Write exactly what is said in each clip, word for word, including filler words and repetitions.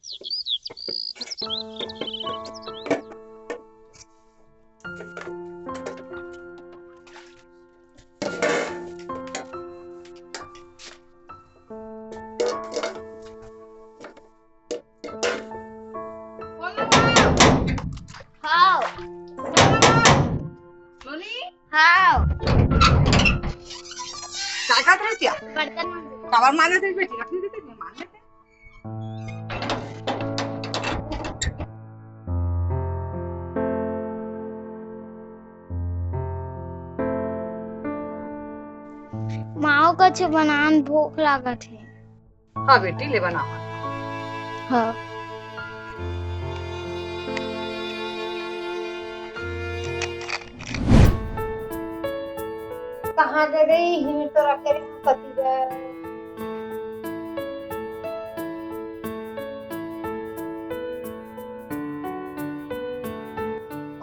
हाव। हाव। काय करत रहती? बर्तन मांजत। काबर मांजत रही बेटी? रखने देते, मैं मांज लेते। माँ, कुछ बनान, भूख लागत हे। हाँ बेटी, ले बना। हाँ। कहाँ गे रही? हिमें तो रखे रही पति बर।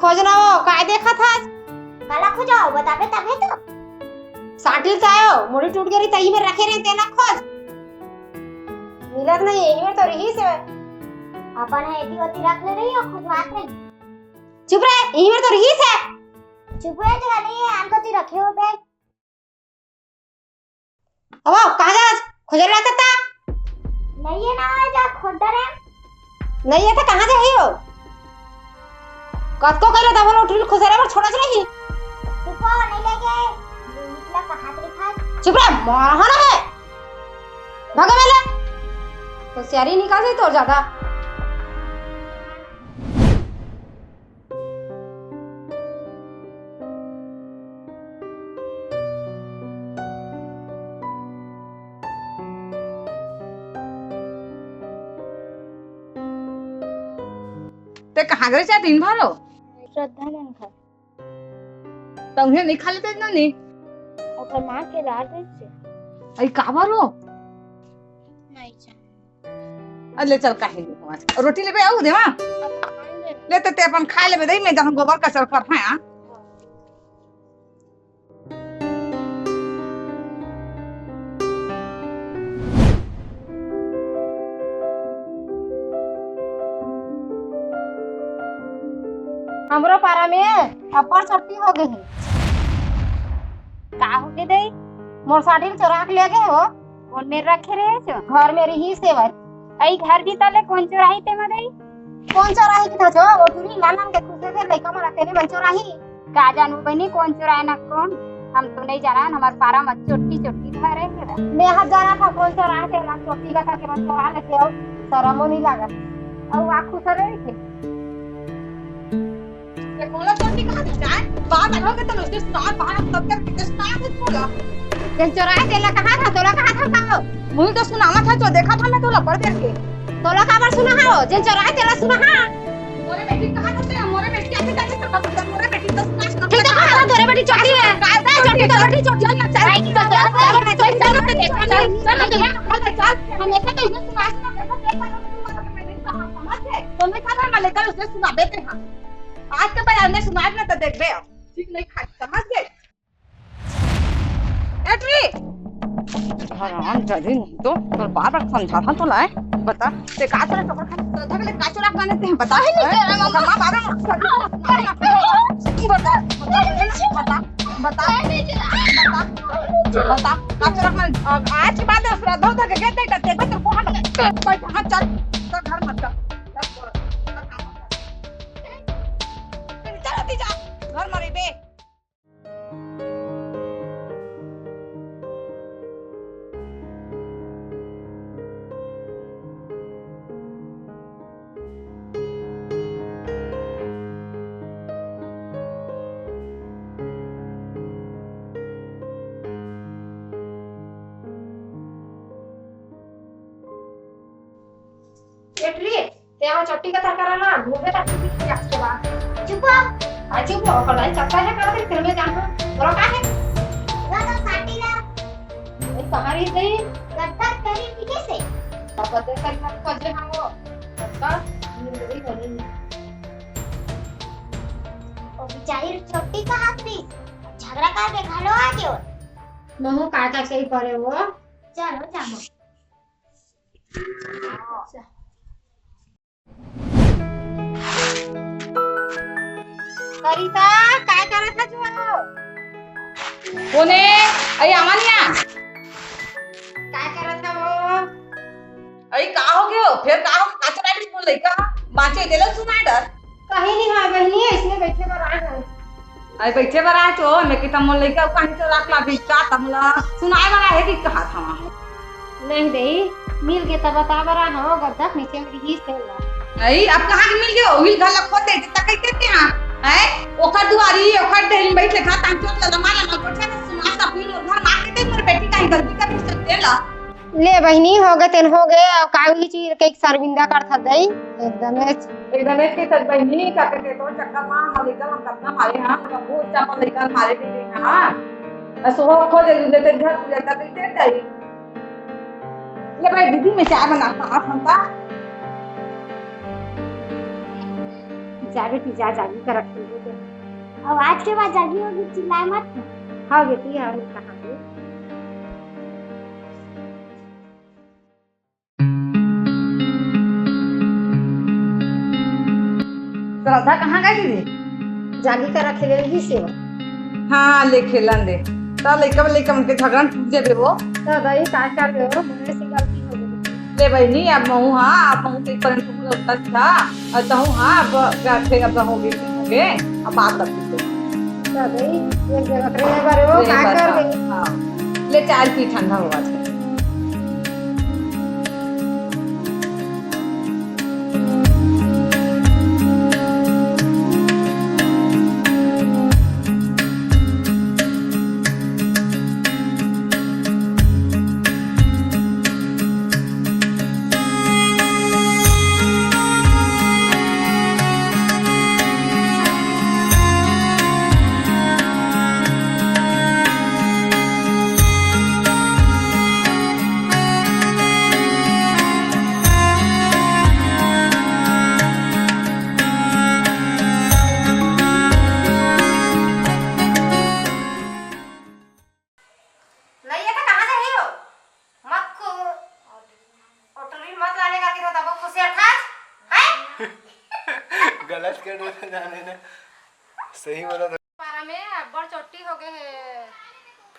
खोज ना हो, काय देखत हस? काला खोजाओ, बताबे तभे तो। साटिल चायो, मुड़ी टूट गई, तही में रखे रहे, तेला खोज। मिलत नहीं, यही में तो रही से। अपन है, एती ओती रख ले रही हो, खुद बात नहीं। चुप रहे, यही में तो रही से। चुप रहे, जगह नहीं है, आन को ती रखे हो बे। अब कहाँ जास? खोजे ला सकता? नहीं है ना, जा खोद डरे। नहीं है तो कहाँ जाही हो? कतको कइले तब लोग टुरी खुसरे बर छोड़त नहीं। तू को नहीं लेके, निकला कहाँ तरी खाए? चुप रह, मारा ना है। भागो बेले। होशियारी निकाल से तोर ज्यादा। ते कहाँ गए चा दिन भर हो? श्रद्धा मन घर। त उन्हें नहीं खा लेते ना नी? ओकर माँ के लार दे से। अई काबर हो? नहीं जाने। अरे ले चल, काहे नहीं हुआ? रोटी लेबे आऊ देवा? अब खाऊंगे। ले तो ते अपन खा लेबे दई, मैं जहाँ गोबर कचर कर है, हाँ? हमरो पारा में अब्बड़ छट्टी हो गे हे। का हो गे दई? मोर साड़ी ल चोरा के ले गे हो। कोन मेर रखे रहे छो? घर में रही सेवत। अई घर भीतर ले कोन चोराही ते मा दई? कोन चोराही कि था छो? वो टुरी नान नान के खुसरे थे लइका मन रखे ने मन चोराही। का जानू बहिनी कोन चोराए ना कोन? हम तो नहीं जाना, हमार पारा में चोट्टी चोट्टी धरे हे। मैं हर जाना था कोन चोराए थे ना चोट्टी का था के मन चोरा लेते हो। शरमो नहीं लागत। अऊ आ खुसरे थे। ये कोला चोटी कहाँ से जाए? बाहर बैठोगे तो उसके साथ बाहर हम तब तक कितने साथ है बोला। तेन चोराए तेला कहाँ था? तोला कहाँ था बताओ? मुझे तो सुनावा था, जो देखा था मैं तोला पढ़ देख के। तोला काबर सुना हो? जेन चोराए तेला सुना हा। मोरे बेटी कहाँ था तेरा? मोरे बेटी आके जाके सब कुछ मोरे बेटी तो सुना सुना। ठीक है, कहाँ था तोरे बेटी चोटी है? काय था चोटी, तोरे बेटी चोटी है। चल, चल, चल, चल, चल, चल, चल, चल, चल, चल, चल, चल, चल, हम ऐसा तो इन्हें सुना सुना के तो देख पा रहे हो, तुम्हारे बेटी का हाथ समझ गए? तो मैं कहा ना लेकर उसे सुना देते हैं। आज के बाद हमने सुनाए ना तो देख बे, ठीक नहीं खाई, समझ गए? एटरी! हराम जादी नहीं तो, तोर बार बार समझा था तो लाए, बता, ते का चोरा चोकर खाने, तो धगले का चोरा खाने ते बता ही नहीं, तेरा मम्मा बाबा, बता, बता, बता, बता, बता, बता, का चोरा खाने, आज के बाद श्रद्धा उठा के गए, ते, ते, ते, तेरे को हम, कोई, हाँ, चल, तो घर मत जा। चल, चल, चल, चल, घर मत जा। एटरी, ते वो चट्टी का तरकारी ना, घूमे तक की आज के बाद। चुप हो। हाँ, चुप हो, पढ़ाई चलता है, कहाँ से फिल्में जानता? बोलो, कहाँ है? वो तो साटी ला। ये कहाँ रही गई? गद्दा करी पीछे से। अब पता कर मत खोजे हम वो। गद्दा, मुंडरी बनी। वो बेचारी चट्टी का हाथ रही। झगड़ा कर दे, घालो आ गयो। महू काका कही पड़े वो। चलो, जामो। अच्छा। सरिता, काय करत हस वो? कोने? अई आवा निया। काय करत हस वो? अई का हो गयो? फेर का हो? काचर आइस मोर लइका? बाँचे देले सुनाय डर। कहीं नहीं है बहिनी, इसने बैठे बर आए हैं। अई बैठे बर आए तो मैं किता मोर लइका कहीं तो रख ला भी का तमला सुनाय बर आए कि कहा था वहाँ? नहीं दई, मिल गे त बता बरा हो, गद्दा नीचे में रहिस तेला। अई, अब कहाँ के मिल गयो? मिल घर ला खोद दे, जितना कही देते हैं, हैं? ओकर दुआरी, ओकर देहरी में बैठ ले, घर तान चोट लगा, मार लगा, कोठा में सुना सा, फिर घर मार के दे, मोर बेटी का ही गलती कर सकते ला। ले बहिनी, हो गे तेन हो गे, अब कागजी चीर के एक सरविंदा कर था दई, एकदम एकदम एक के सच बहिनी, का के तो चक्कर मार, हम लइका हम कतना मारे हाँ, हम बहुत चापा लइका मारे भी नहीं हाँ। असो हो खोद दे, दे, दे, घर पूजा कर दे, दे, दे। ले भाई, दीदी, मैं चाय बनाता हूँ, आप हमका। जा बेटी, जा, जागी कर रख दे। अब आज के बाद जागी होगी, चिल्लाए मत। हाँ बेटी, हाँ, मैं कहा हूँ। श्रद्धा कहाँ गई रे? जागी करा खेले लगी सेवा। हाँ, ले खेलन दे। त लइका, लइका मन के झगड़ा टूट जाबे वो। त भाई, का कर रहे हो? मेरे से गलती हो गई। ले बहिनी, अब महू, हाँ, अब महू के परन टूट लौटत था। और तहू, हाँ, अब गा-, फिर अब हो गए, हो गए, अब बात करती है। त भाई, एक जगह रहे बारे वो, ले का बता, कर रहे? हाँ। ले चाय पी, ठंडा होगा। नहीं, ये तो कहाँ से ही हो? मक्खू। होटल भी मत लाने करके तो तब खुश है था, हैं? गलत कर दो तो जाने ना। सही बोला था। पारा में बड़ चोटी हो गए है।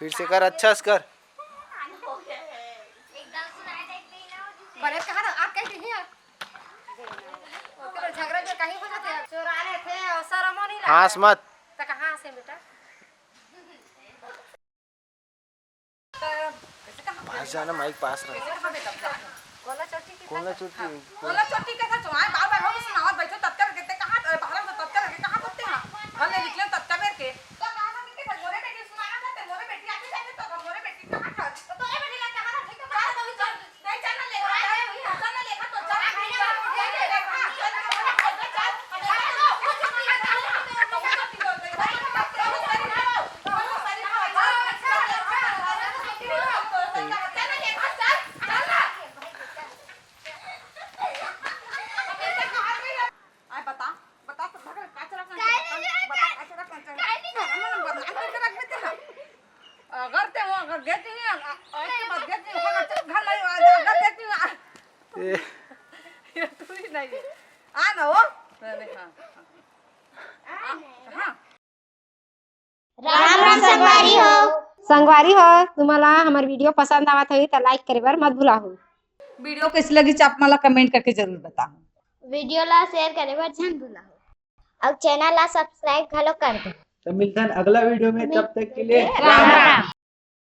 फिर से कर, अच्छा से कर। बने कहा था, आप कह रही हैं। ओकरे झगड़ा जो कहीं हो जाते हैं, चोरा रहे थे और शर्म नहीं लगा। हाँस मत। तो कहाँ से बेटा? पास जाना, माइक पास रख। कोला चोटी के कोला चोटी। कोला चोटी के साथ चुनाव बार बार हो सुनावत बैठो, तत्कर के ते कहाँ, बाहर से तत्कर के कहाँ करते हैं? घर ले निकले तत्कर के। तो कहाँ से के मोरे बेटी सुनाना था, ते मोरे बेटी आके जाते तो मोरे बेटी कहाँ था? तो तोरे बेटी ला कहाँ था? ठीक है, बाहर तो चल। नहीं, चल ना ले, चल ना ले, तो चल। आय बता, बता, सब झगड़ा का चला, का चला, का चला, का चला। अगर ते वो, अगर गे नहीं, अगर के बाद गे नहीं, अगर घर नहीं, अगर गे नहीं, ए। ये तू ही नहीं। आ ना हो। नहीं, नहीं, हाँ, हाँ। आ, हाँ। राम राम संगवारी हो। संगवारी हो, तुम्हाला हमर video पसंद आवत होही त like करे बर मत भुलाहू। Video कइसे लगिस आप मला comment करके जरूर बताहू। Video ला share करे बर झन भुलाहू। अउ channel ला subscribe घलो कर दो। त मिलथन अगला video में, तब तक के लिए राम राम।